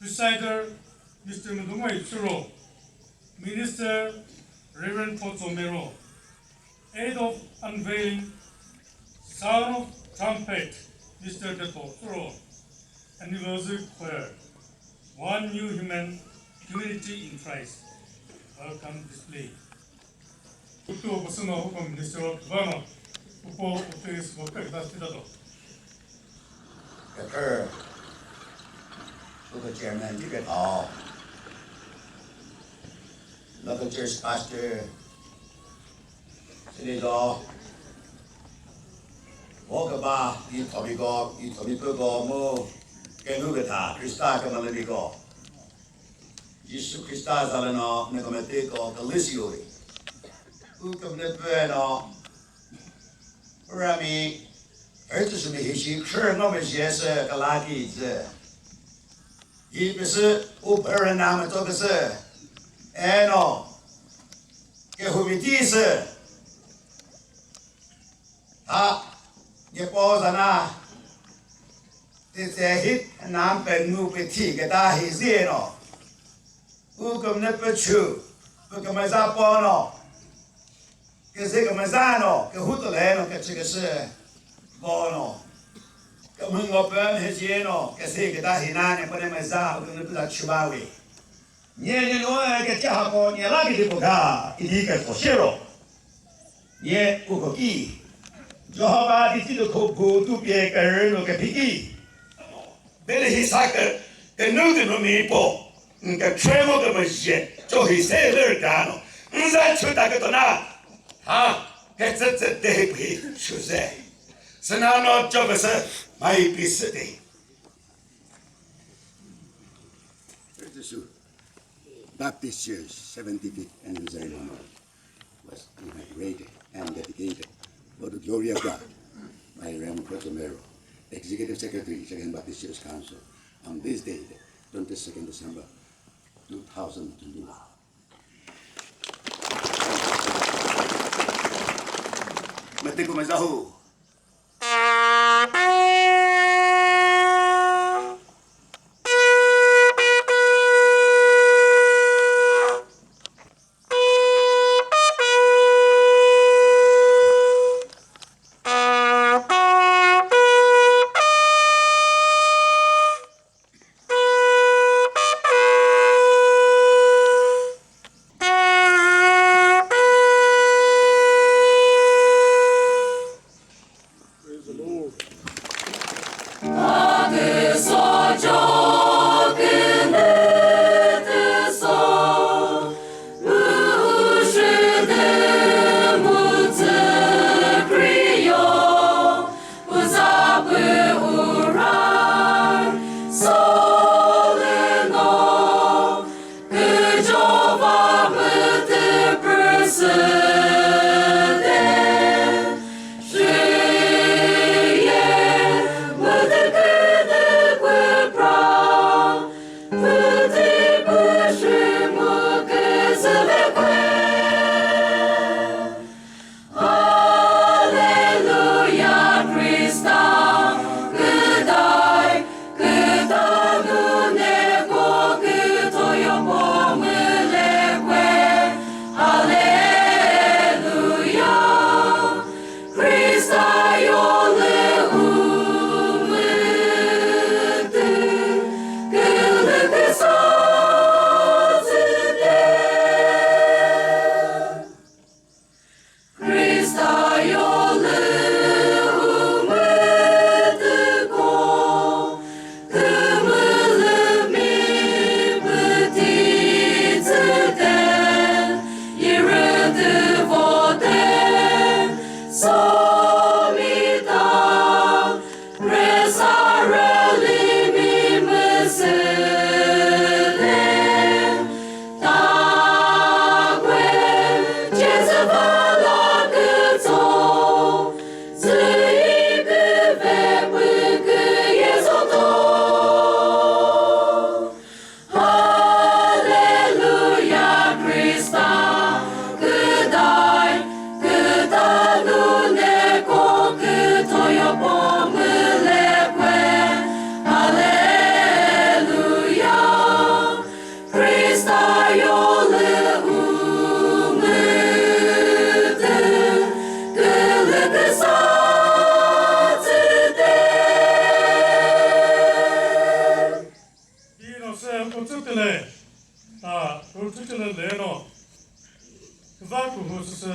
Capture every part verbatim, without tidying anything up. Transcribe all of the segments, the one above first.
Presider, Mister Mudungoi Tsuro, Minister, Reverend Potso Mero, Aid of Unveiling, Sound of Trumpet, Mister Depo Tsuro, Anniversary Choir, One New Human, Unity in Christ. Welcome display. Utu opasüno upa minister vano upo office worker das tita do. Kekür, uko chairman, dike tao. Local church pastor, sini do. Wo keba, yi thomi ko, yi thomi pü ko, mu kenu ketha, Krista kemalemi ko. Jisu Krista zaleno, ne komete ko, kalisi yoi. U kemne pü no, Rami, Ertüsümi hishi khrü ngo mezhie sü kalaki zü. Hi püsü u pherena mütoküsü. Eno. Kehumi ti sü. Ha, nyepo zana. Titse hit nam pen mu pe thi keta hi zeno. U kümne pü chü, pü kümeza pono. Kese kümeza no, ke hutole no, ke chikese bono. Ke mungo pen he jeno, kese keta hina ne pone meza, u kümne pü da chubawi. Nye nye no ke cha ha ko nye la ke di ko ga, i di ke ko shiro. Nye u ko ki. Jehovah di ti ko bu tu pie ke re no ke pi ki. Bele hi sa ke, ke nu ke no mi po. Nke tremo ke ma je, cho hi se le ka no. Nza chu ta ke to na. Ha, ke tse tse de hi pi chu ze. Sana no cho ke se, mai pi se de. Baptist Church, seventy-fifth anniversary memorial was inaugurated and dedicated for the glory of God by Reverend Proto Mero, Executive Secretary, Second Baptist Church Council, on this day, the twenty-second December, two thousand twenty-one. Mete ko mezahu. Le, a, rütü cüle le no, küva kühu süsü,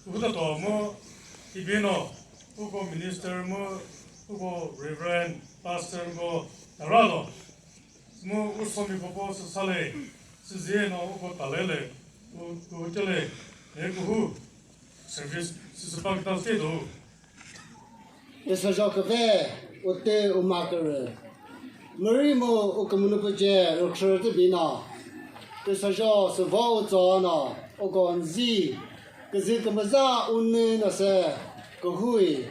kühu da to mu, ibi no, uko minister mu, uko reverend, pastor mu, tara no, mu usomi popo süsale, süzie no, uko talele, u, kühu cüle, le kühu, service, süsü pa kita state do. Isozho küve, ute uma kürü. Müri mu ukümünu püce rükhrü tübi no. Isozho süvo utso no, uko nzi, küzü kümüza unü no se, kühui.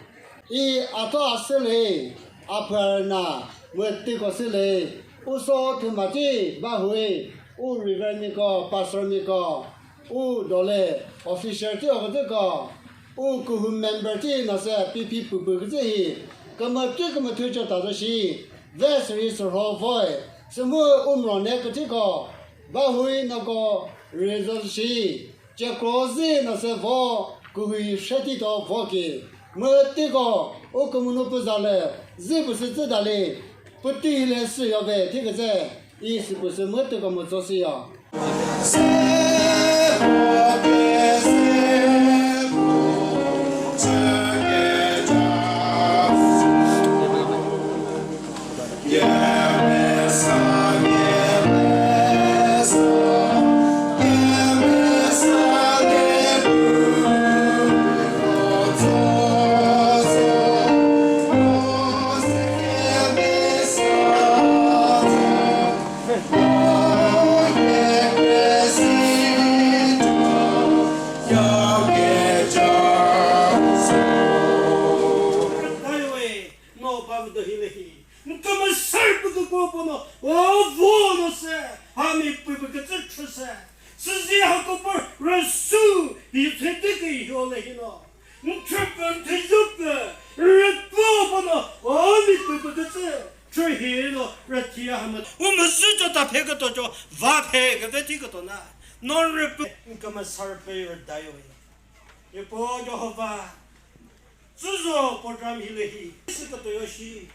I ato asüle, apharna, mütüko süle, uso thümathi, bahui, u reverend miko, pastor miko, u dole, official thi okütüko, u kühu member thi no se, P P püpü küzü hi, kümütü kümütü cho tazo shi, ve süri sürho voi, sümü umro ne küthiko, bahui noko, rezo shi, Cekro zü no se vo, kühui sheti to vo ki. Mütüko, u kümünu püza le, zü püsü zü dali, pütü hile sü yo ve, thi küzü, i sü püsü mütüko mütso sü yo. No, Baba, do hile hi. Nkümüzü pütü kopono, o vono se, hami püpü kütsü chüse. Sizi ha kopo rüsu, yithedi ki yole hino. Ntrüpü, ntrüzüpü, rükopono, hami püpü kütsü chü hino, rütia hama. Umüzü cho ta phe küto cho, va phe küve thi küto na. Non rüpü, nkümüzü pü rüdayo. Yepo Jehovah. Tsüzo program hilühi, sü kütoyo shi.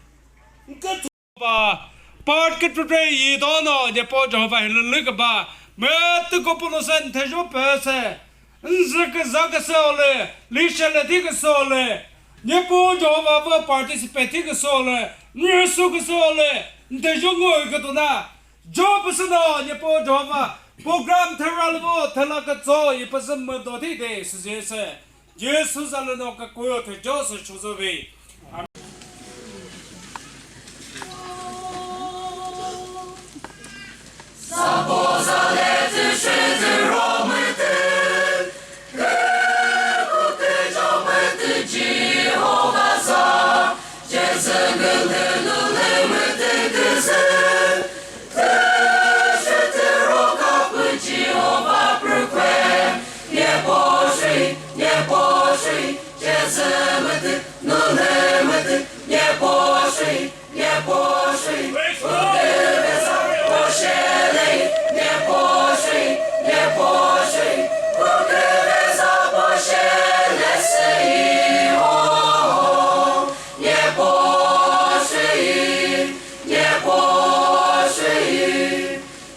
Nküthu. Ba, part kükre yi dono, Nyepo Jehovah hilülü küba. Mütüko puno se nthejo pese. Nzü küza küsole, lishele thi küsole. Nyepo Jehovah vü participate thi küsole. Nrüsu küsole. Nthejo ngo kütona. Job sü no, Nyepo Jehovah. Program thera lübo, thela kütso, yi pese müdo thi de, süzese. Jesu zalüno ka koyo the Joseph chozo ve.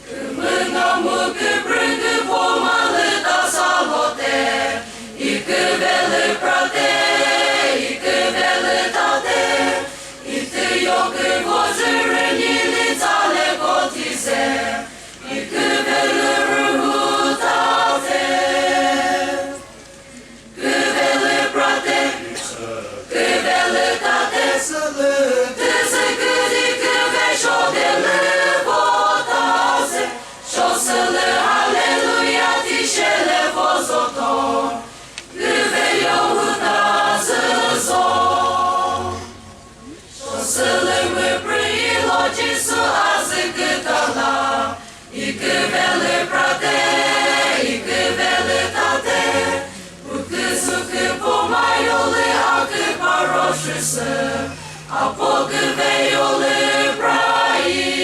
Kümüna mu küprüngü pomalü ta salote, iküvelü prate, iküvelü tate, itü yokü vozürü nili tsale kotise, iküvelü ruhu tate. Küvelü prate, küvelü tate, tüzü küdi küve shodelü votase, shosülü haleluya tishele vozoto, küve yohu tazü zo. Sülümü prilo Jisu azü kütala, iküvelü prate, iküvelü tate, uküzü küpoma yolü akü paroshüsü, apo küve yolü prai.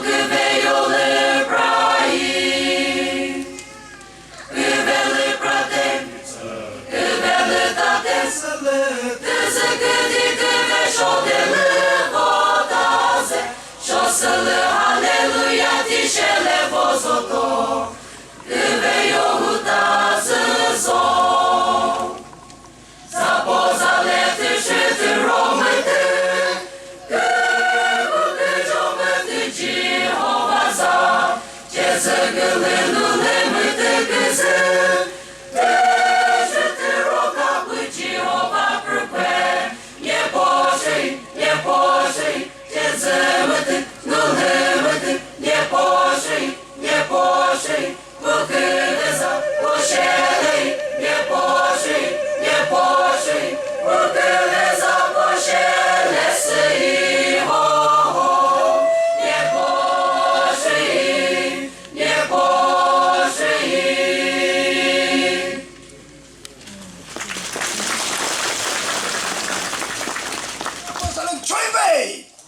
Küve yolü prayi, küve lü prate, küve lü tate, tüzü küdi küve şode lü votazü, şosü lü haleluya tişele vozoto, küve yohu tazü zo. Zapo zale tüshü tü romütü, kükü kükü jomütü Jehova za, cezü gülü nule mütü küzü, tüshü tü ro kapü Jehova prükwe, nye poshri, nye poshri, cezü mütü, nule mütü, nye poshri, nye poshri.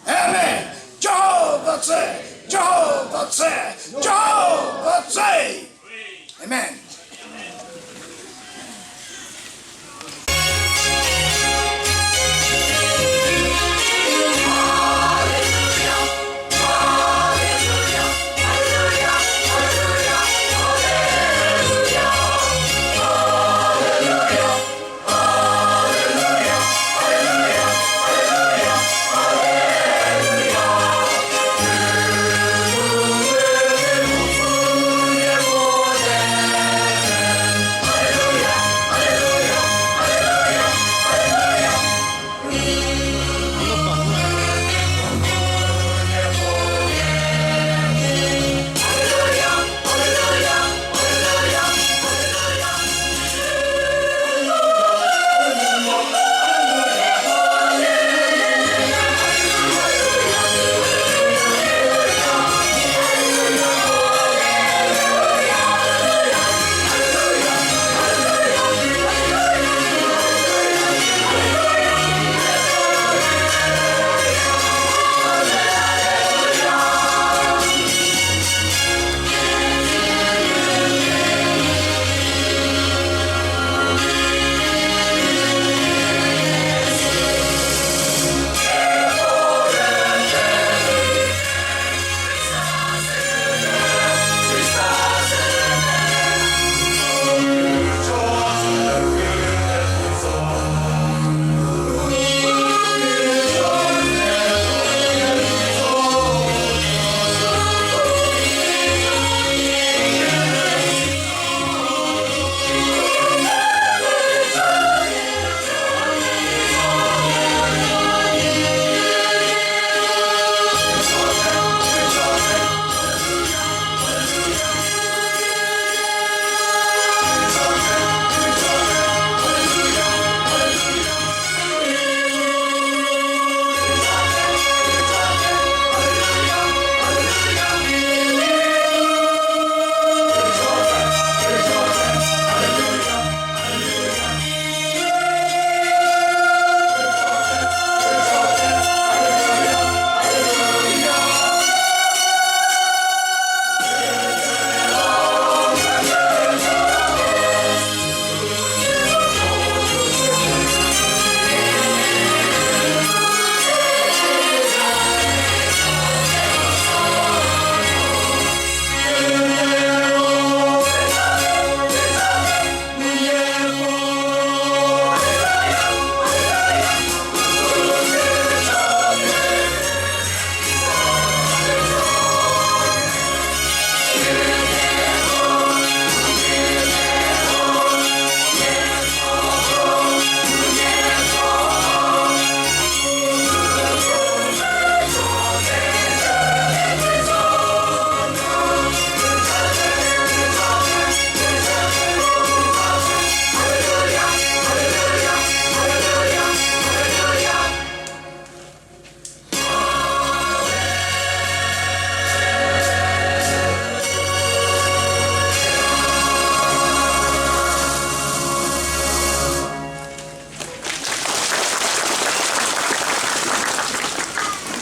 Amen. Jehovah tsü, Jehovah tsü, Jehovah tsü. Amen.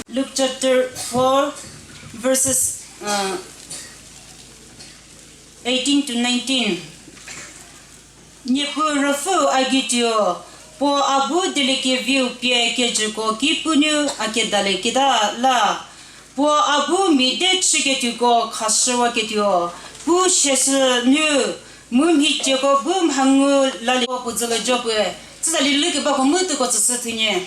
Luke chapter four, Verses uh, eighteen to nineteen. Nyepu rüfü agitio, po abu deleke viu pie kejüko ki pünü akedale kida la, po abu mide chiketuko khashüwa ketio, pu shesü nü, mu mhiteko bu mhangu lali ko puzülo jopue, tsüta lilü kebako mütuko tsüsü thünye.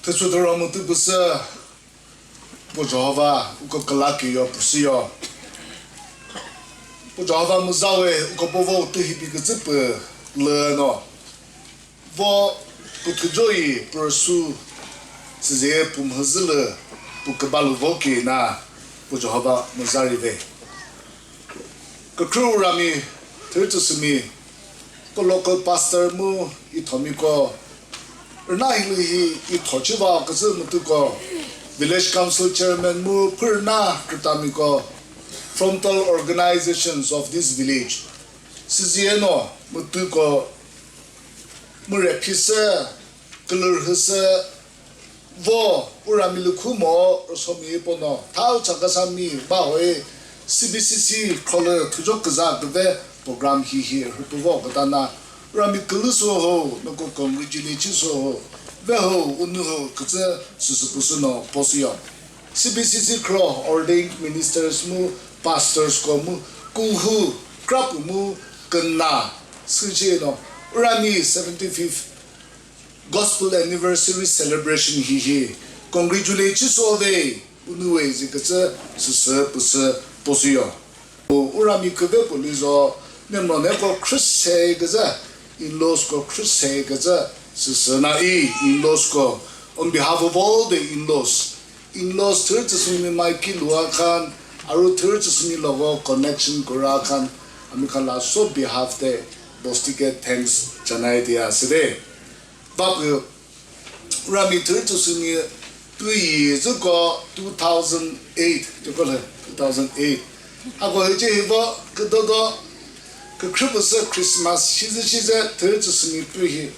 Thüsü thüro mütü püsü, pu Jehova uko külaki yo püsü yo. Pu Jehova müzawe uko povo utü hibi küzü pü lü no. Vo püthüjo yi pürsü süzeye pumhüzülü pu kübalü vo ki na pu Jehova müzari ve. Kükre urami thürütsü sümi ko local pastor mu i thomiko rüna hilü hi i thochiva küzü mütüko village council chairman mu pürüna kütamiko frontal organizations of this village. Süziyeno mütüko müre phisü, külürhüsü, vo, urami lükhu mo, rüsomi pono, thau chakasami, ba hoi, C B C C, kholü, thujo küza küve, program hi hi, rüpü vo kütana, urami külü so ho, noko congratulate so ho, ve ho, unu ho, kütsü, süsü püsü no, posü yo. C B C C kro ordained ministers mu pastors ko mu kuhu krap mu kena süce no rani seventy-fifth gospel anniversary celebration hihi congratulate chi so ve unu we zi kütsü süsü püsü posü yo. Urami küve polizo, nemno neko Christ say küzü, in-laws ko Christ say küzü, süsü na i in-laws ko, on behalf of all the in-laws, in-laws thürütsü sumi mai ki lua khan, aru thürütsü sumi logo connection kura khan, ami khan la so behalf de, bostike thanks janai dia side. Bapü rami thürütsü süngi tüyi züko two thousand eight, züko le two thousand eight. Ako hice hivo küdodo kükhrüpüsü Christmas shizü shizü thürütsü süngi pühi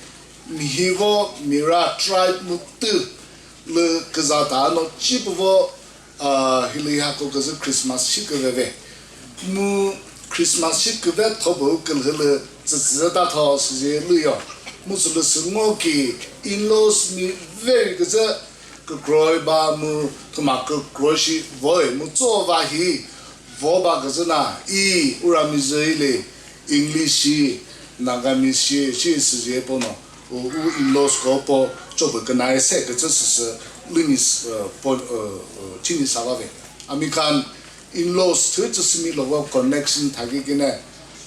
mihivo mira tribe mütü lü küzata no chipüvo Ah, hilü hako küzü Christmas shi küve ve. Mu Christmas shi küve thobu külhülü tsütsü ta tho süzi lüyo. Mu sülü sü ngo ki in-laws mi very küzü kükroi ba mu thüma kükroi shi voi mu tso va hi vo ba küzü na i urami zü ile English shi, Nagamese shi, shi süzi pono. U, u in-laws ko po chopü künai se kütsü süsü lüni s-, uh, po, uh, uh, chini sava ve. Ami khan in-laws thürütsü simi logo connection thagi kine.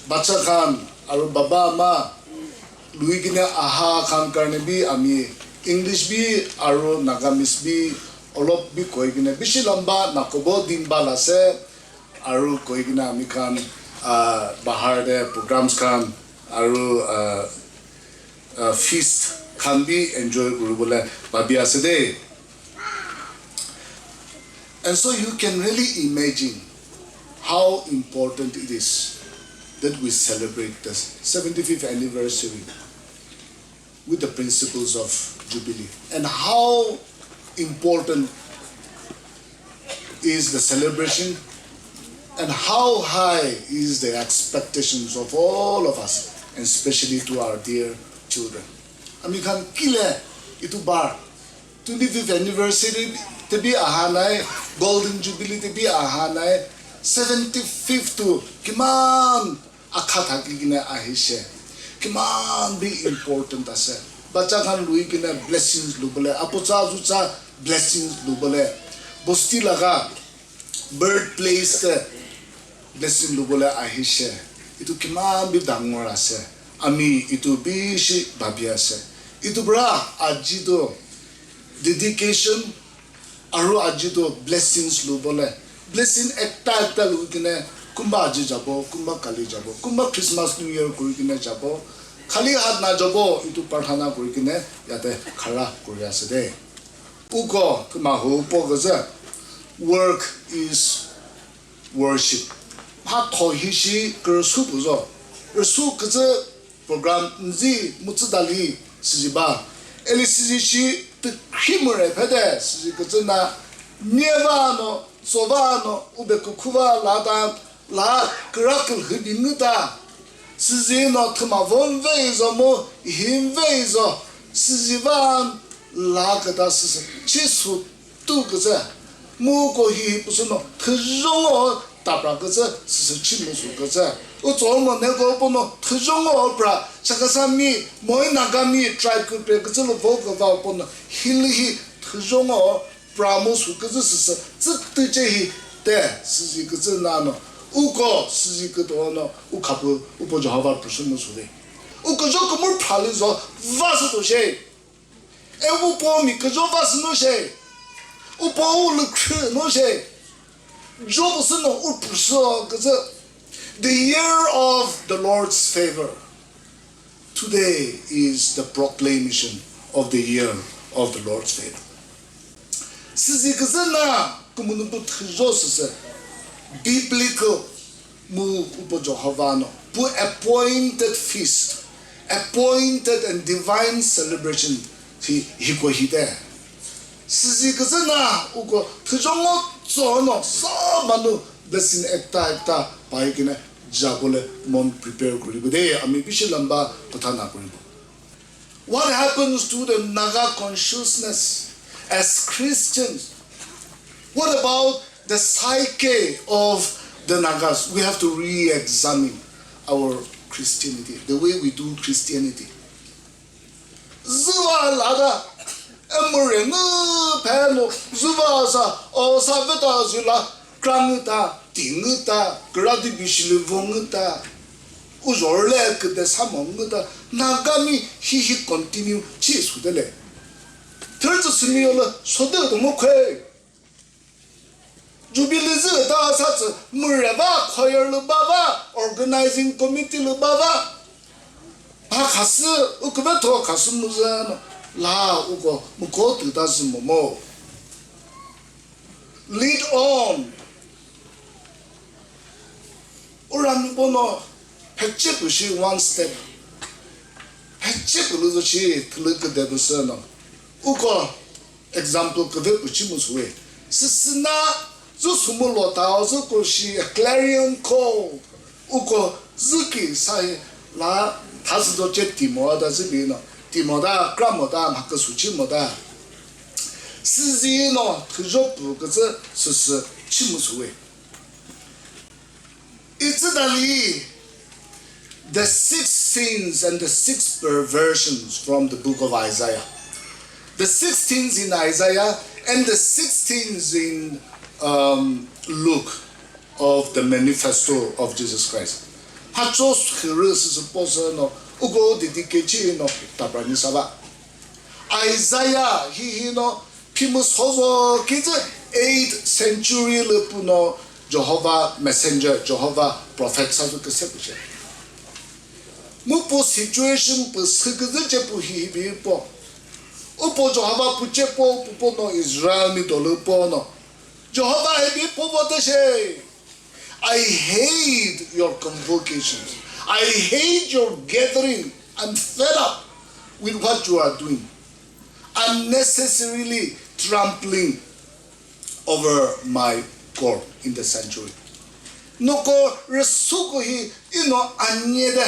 Bacha khan aru baba ma lui kine aha khan karne bi ami English bi aru Nagamese bi olop bi koi kine. Bishi lamba nakobo din ba la se aru koi kine ami khan, ah, bahar de programs khan aru, ah, uh, feast khan bi enjoy kuribole babi ase de. And so you can really imagine how important it is that we celebrate the seventy-fifth anniversary with the principles of Jubilee and how important is the celebration and how high is the expectations of all of us, and especially to our dear children. Ami khan kile itu bar twenty-fifth anniversary te bi aha nai, Golden Jubilee te bi aha nai, seventy-fifth tu kiman akha thaki kine ahise. Kiman bi important ase. Bacha khan lui kine blessings lubole, apucha azucha blessings lubole. Bosti laga birthplace te blessing lubole ahise. Itu kiman bi dangor ase. Ami itu bishi babi ase. Itu pra aji to dedication aru aji to blessings lubole. Blessing ekta ekta lu kine kumba aji jabo, kumba kali jabo, kumba Christmas New Year kuri kine jabo. Khali hat na jabo, itu prarthana kuri kine yate khara kuri ase de. Uko thüma hu po küzü, work is worship. Mha kho hi shi kürüsu püzo. Rüsu küzü program nzi mütsü dali süzi ba. Eli süzi shi tükhi müre phede süzi kütsü na, nie va no, so va no, ube kükhu va la ta, la kıra külhü bi ngü ta. Süzi no thüma von ve izo mu, ihim ve izo, süzi va la küta süsü, chi su tu kütsü. Mu ko hi püsü no thüzho ngo tapra kütsü, süsü chi mu su kütsü. U tso mo ne ko pü no thüzho ngo pra, Chakhesangmi, moi Nagami, tribe küpre kütsü lü vo küva pü no, hi lü hi thüzho ngo pra mu su kütsü süsü, tsü tü che hi te, süzi kütsü na no. U ko, süzi küto no, u khapü, u po Jehovah püsü mu su de. U küzho kümür phra lü zo, va sü to she. E u po mi küzho va sü no she. U po u lü khrü no she. Job sü no u püsü o küzü. The year of the Lord's favor. Today is the proclamation of the year of the Lord's favor. Süzi küzü na kümünu bu thüzho süsü. Biblical mu upo Jehovah no, pu appointed feast, appointed and divine celebration hi, hiko hi de. Süzi küzü na uko thüzho ngo tso no, sa manu blessing ekta ekta pai kine jabo le mon prepare kuri bu de, ami bishi lamba kutha na kuri bu. What happens to the Naga consciousness as Christians? What about the psyche of the Nagas? We have to re-examine our Christianity, the way we do Christianity. Züva lada, emüre ngü pheno, züva sa, o sa veta züla, kra ngü ta, ti ngü ta, kra di bishili vo ngü ta. Uzorle küde sa mo ngü ta, Nagami hihi continue chi su de le. Thürütsü simi yola, so de do mo khwe. Jubilee zü ta sa tsü müreva choir lü bava, organizing committee lü bava. Ha khasü, u küvetho khasü müzü no, la uko, muko tü ta zü momo. Lead on. Ura mi bono, pheche pü shi one step. Pheche pü lü zo shi, thülü küde pü sü no. Uko, example küve pü chi mu suwe. Süsü na, zu sumu lo ta o, zu ko shi, a clarion call. Uko, zü ki sa hi, la, tha sü do che ti mo da zü bi no. Ti mo da, kra mo da, ma kü su chi mo da. Süzi no, thüzho pü kütsü, süsü, chi mu suwe. Itsüdali, the six sins and the six perversions from the book of Isaiah. The six sins in Isaiah and the six sins in, um, Luke of the manifesto of Jesus Christ. Hacho khürü süsü posü no, uko dedicate chi no, taprani sava. Isaiah hi hi no, phimüsozho kizü eighth century lü pü no Jehovah messenger, Jehovah prophet sa zü küse pü che. Mu pü situation pü sü küzü che pü hi hi bi po. U po Jehovah pü che po, pü po no Israel mi dolü po no. Jehovah hi bi po vo de she. I hate your convocations. I hate your gathering. I'm fed up with what you are doing. Unnecessarily trampling over my court in the sanctuary. Noko rüsuko hi ino anye de.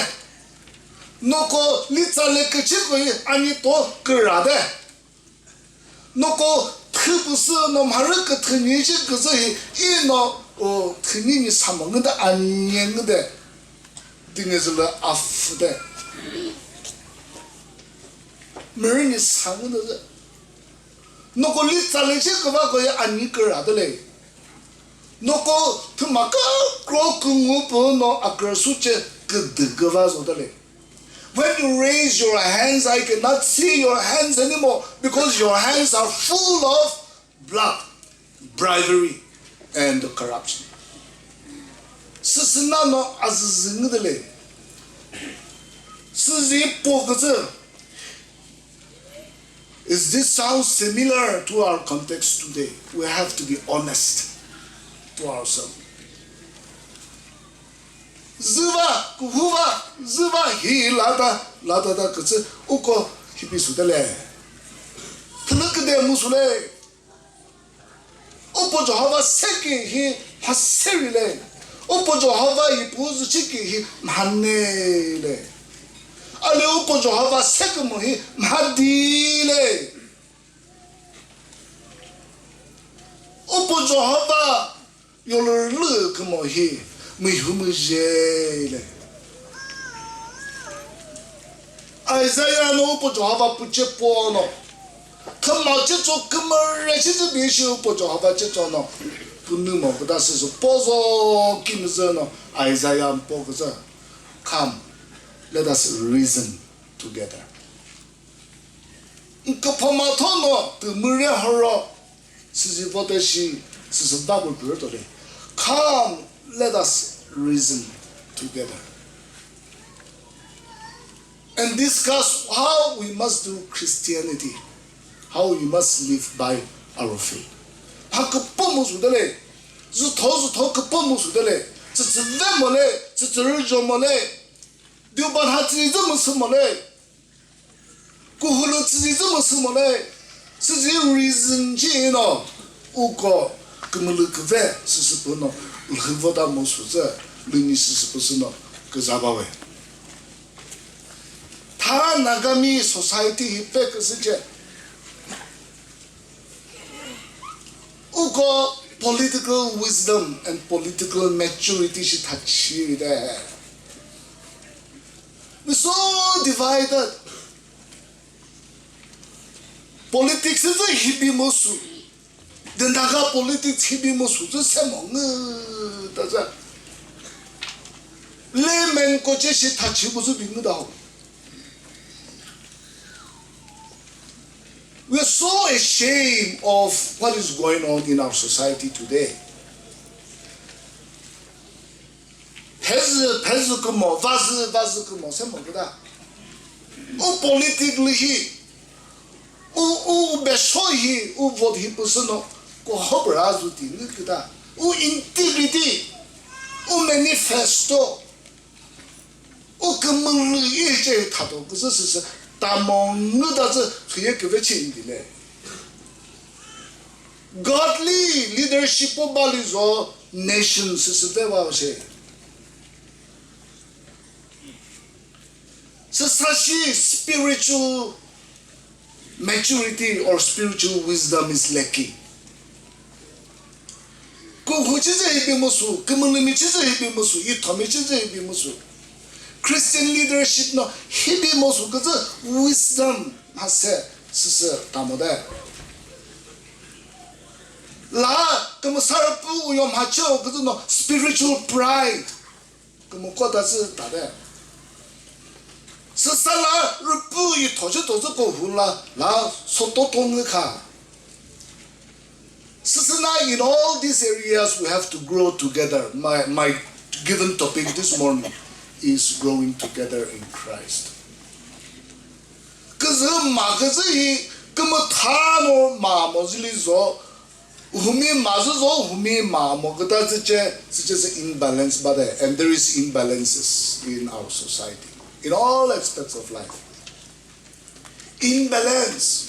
Noko litsa le küchiko hi anye to küra de. Noko thüpüsü no mharü küthünyi shi küzü hi, i no, o, thünyi ni sa mo ngü de, anye ngü de, dinge zü lü afu de. Mürü ni sa ngü de zü. Noko litsa le shi küva ko ya anyi küra de le. Noko thüma kükro küngu pü no akürsü che küdü küva zo de le. When you raise your hands, I cannot see your hands anymore because your hands are full of blood, bribery, and corruption. Süsü na no azüzü ngü de le. Süzi po küzü. Is this sound similar to our context today? We have to be honest to ourselves. Züva, kuhuva, züva hi lata, lata ta kütsü uko hipi sütele. Thülü küde mu süle. Upo Jehova seki hi mhaserile. Upo Jehova yi pu zü chiki hi mhanele. Ale upo Jehova seki mu hi mhadile. Upo Jehova yolü lü kümo hi mühu müjele. Isaiah no upo Jehova puche pono. Küma che cho kümüre che zü bi shi upo Jehova che cho no. Punu mo küta süsü pozo kimüzü no Isaiah po küzü. Come, let us reason together. Nküphoma thono tümüre horo süzi vote shi süsü Bible pürü tole. Come, let us reason together and discuss how we must do Christianity, how we must live by our faith. Ha küpü mu südele, zütho zütho küpü mu südele, tsütsü ve mole, tsütsü rüjo mole, diuban ha tsütsü müsü mole. Kuhulü tsüzi zü müsü mole, tsüzi reason chi ino, uko kümülü küve süsü pü no, lhü vota mo süzü, lüni süsü pü sü no, küza bawe. Tha Nagami society hi pe küsüce. Uko political wisdom and political maturity shi thachi de. We so divided. Politics zü hibi müsü. The Naga politics hibi müsü zü semo ngü ta zü. Layman ko che shi thachi bu zü bi ngü da ho. We are so ashamed of what is going on in our society today. Phezü, phezü kümo, vazü, vazü kümo, se mo küta. U politically hi, u, u, u besho hi, u vote hi püsü no, ko hobra zu ti ngü küta. U integrity, u manifesto, u kümülü ice thato küzü süsü, tamo ngü ta zü, hüye küve chi indile. Godly leadership po bali zo nation süsü ve wa she. Süsa shi spiritual maturity or spiritual wisdom is lacking. Kuhu chi zü hibi müsü, kümülümi chi zü hibi müsü, ithomi chi zü hibi müsü. Christian leadership no hibi müsü küzü wisdom mhase süsü tamo de. La kümüsa rüpü uyo mhache o küzü no spiritual pride. Kümüko ta zü ta de. Süsa la rüpü itho che to zü ko hu la, la so to to ngü kha. Süsü na in all these areas we have to grow together. My, my given topic this morning is growing together in Christ. Küzü ma küzü hi kümütha no ma mo zili zo, humi ma zü zo, humi ma mo küta zü che, zü che zü imbalance ba de, and there is imbalances in our society, in all aspects of life. Imbalance.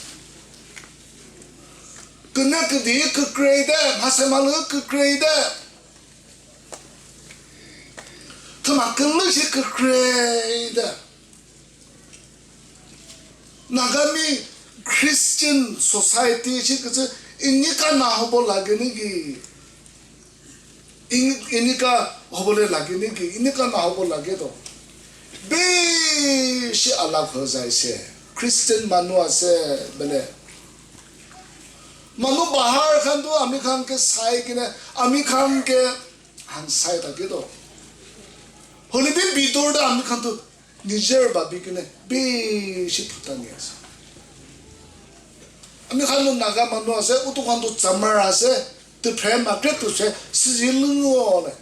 Küne küdi kükre de, mhase malü kükre de. Thüma külü shi kükre de. Nagami Christian society shi küzü inika na hobo lage ni ki. In-, inika hobo le lage ni ki, inika na hobo lage to. Be shi ala kho zai se. Christian manu ase bele. Manu bahar khan tu ami khan ke sai kine, ami khan ke han sai ta ke to. Holiday bidor da ami khan tu Niger ba bi kine be shi phuta ni ase. Ami khan tu Naga manu ase, utu khan tu Chamar ase, tu phe ma kre tu se, si zi lu ngo le.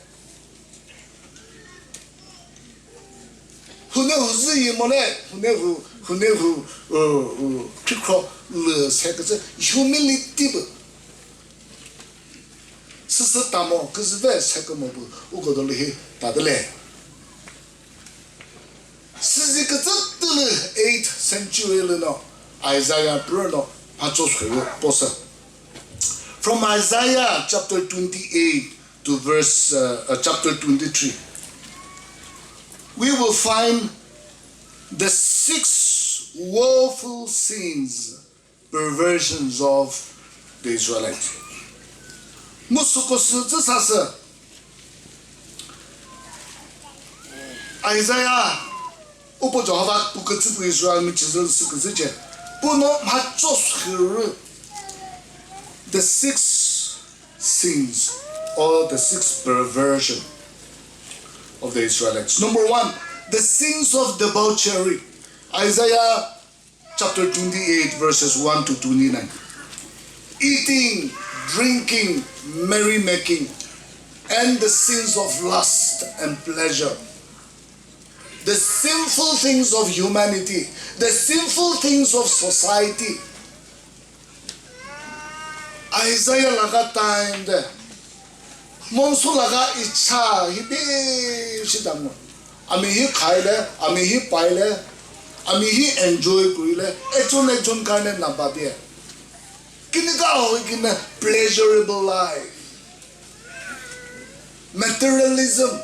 Hune hu zü yi mo le, hune hu, hune hu, uh, uh, khikro lü se küzü humility bu. Süsü tamo küzü ve se kümo bu, u kodo lü hi ta de le. Kütsü tülü eighth century lü no Isaiah pü no mhatho sürü posü. From Isaiah chapter twenty-eight to verse, uh, uh, chapter twenty-three, we will find the six woeful sins, perversions of the Israelites. Mu süko sü tsü sasü Isaiah upo Jehovah pu kütsü pu Israel mi chizü sü kütsü che. Pu no mhatho sürü the six sins or the six perversion of the Israelites. Number one, the sins of debauchery. Isaiah chapter twenty-eight, verses one to twenty-nine. Eating, drinking, merrymaking, and the sins of lust and pleasure. The sinful things of humanity, the sinful things of society. Isaiah laga time de, mongsu laga icha hi bi shi damo. Ami hi khai le, ami hi pai le, ami hi enjoy kuri le, ekjon ekjon karne na ba bie. Kini ka ho kini pleasurable life. Materialism.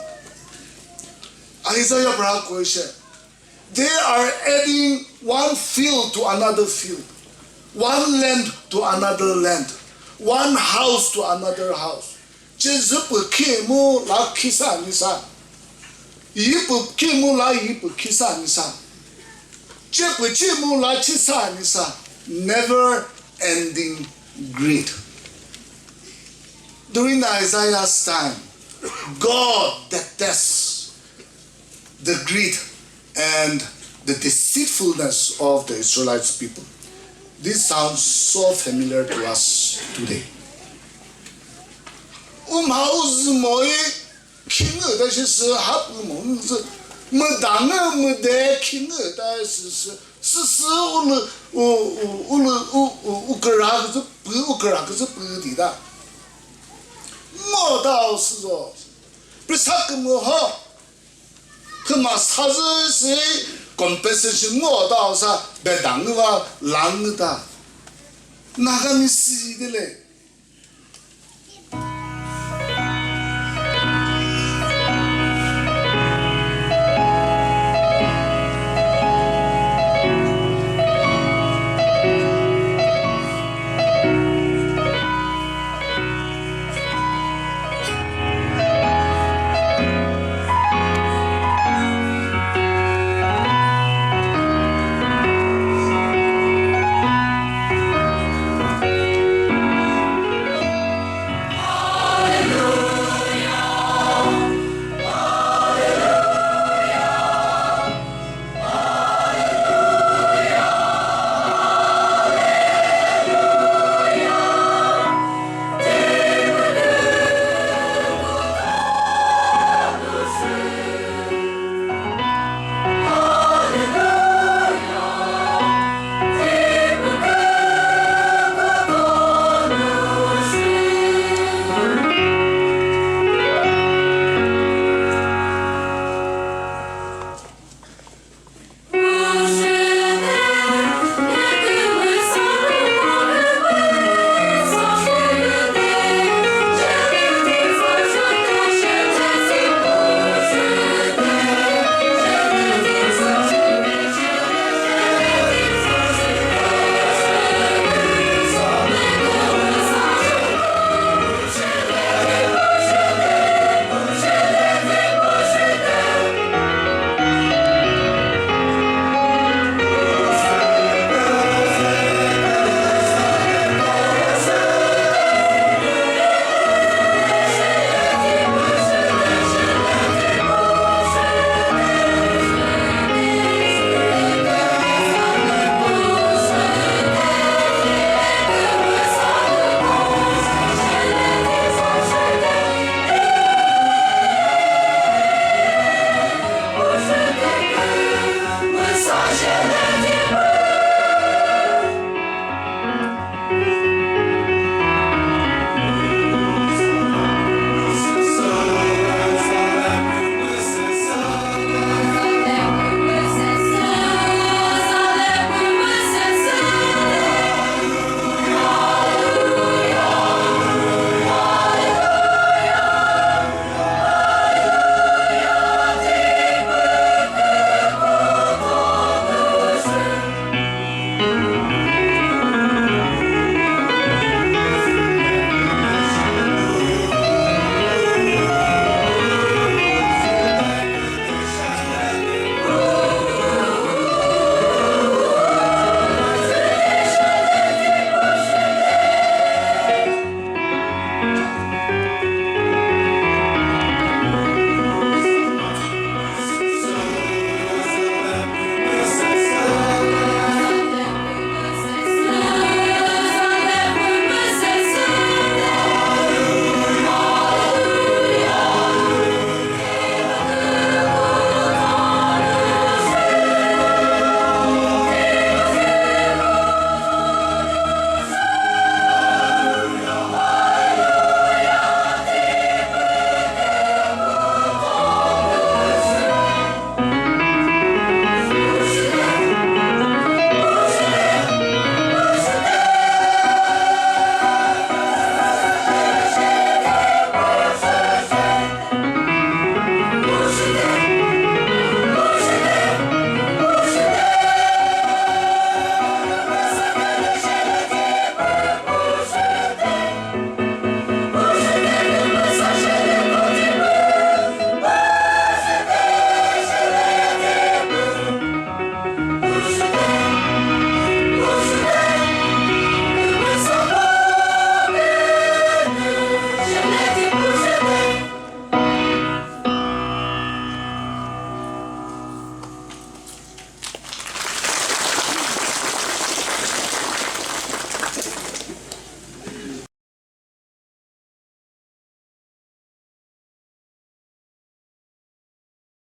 Isaiah pra koise. They are adding one field to another field, one land to another land, one house to another house. Che zü pü khi mu la khi sa ni sa. Yi pü khi mu la yi pü khi sa ni sa. Che pü chi mu la chi sa ni sa. Never ending greed. During Isaiah's time, God detests the greed and the deceitfulness of the Israelites people. This sounds so familiar to us today. Umha uzü moi khinü ta shi sü hap mo zü, müdangü müde khinü ta shi sü, sü sü ulü, u, u, ulü, u, u, ukra küzü pü, ukra küzü pü di ta. Ngo ta o sü zo. Prisa kümü ho. Küma sazü sü compensation ngo ta o sa bedangü va langü ta. Naga mi si de le.